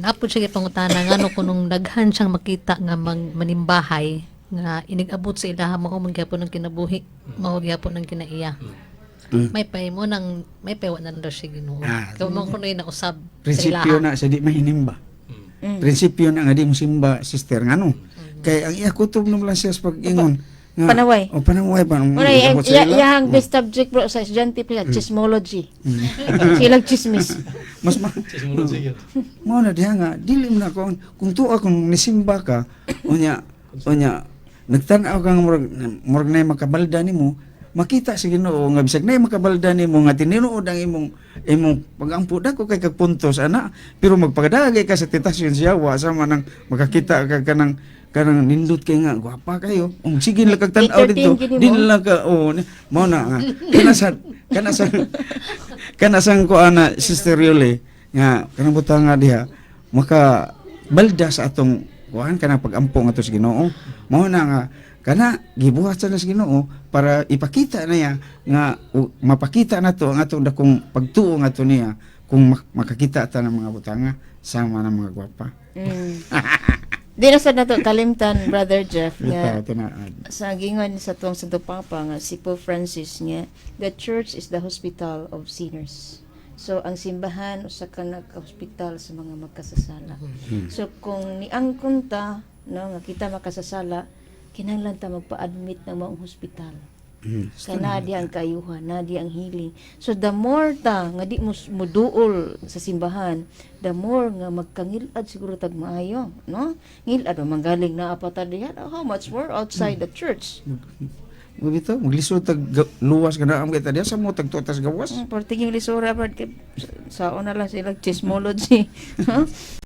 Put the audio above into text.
Naa pod siya gipangutana ngano kunong daghan siyang makita nga mang manimbahay nga inig-abot sa ilaha, mao man gyapon ang kinabuhi, mao gyapon ang kinaiya. May pay mo nang may pay wa na daw siya Ginoo. Kay mo kuno nausab sa Prinsipyo ilaha. Na sa di mahinimba. Prinsipyo na nga di mo simba, sister, ngano? Kay ang iya kutob nung lang siya sa pag-ingon nga- Panaway. O panaway pa. Muna, iyahang best subject, bro, sa estudyante pa, chismology. Silang chismis. Mas ma Chismology yun. Mao na diha nga dili mo na kung tuwa kung nisimba ka, unya unya nagtan-aw ka nga murag nay makabalda nimo, makita sa Ginoo nga bisag nay makabalda nimo nga tinuod ang imong imong pagampo, dako kay kag puntos ana, pero magpagadagay ka sa tentasyon siya wa sama nang makakita ka kanang kanang nindot kay nga gwapa kayo, um sige lang kag tan-aw 8:13 dito gini mo. di lang ka, oh, mao na nga kana sa ko ana, Sister Yuli, nga kanang butang nga diha maka balda sa atong kuan kanang pagampo nga sa Ginoo. Mao na nga kana gibuhat sa Ginoo para ipakita niya nga mapakita nato ang atong dakong pagtuo ngadto niya kung makakita ta ng mga butanga sama ng mga gwapa. Di na sad nato kalimtan, Brother Jeff, nga Bitaw, tinaad. Sa gingon sa tuong Santo Papa nga si Pope Francis nga the church is the hospital of sinners. So ang simbahan usa ka nagka-hospital sa mga magkasasala. So kung niangkon ta, no, nga kita makasasala, kinahanglan ta magpa-admit ng maong hospital. Kay naa di ang kaayuhan, naa di ang healing. So the more ta nga di mo muduol sa simbahan, the more nga magkangilad siguro tag maayo, no? Ngilad man galing naa pa ta diha, how much more outside the church? Mo bitaw maglisod tag luwas kana am kita diya sa mo tag tutas gawas. Pertiging lisura, brad, kay saon na lang sila chismology. Huh?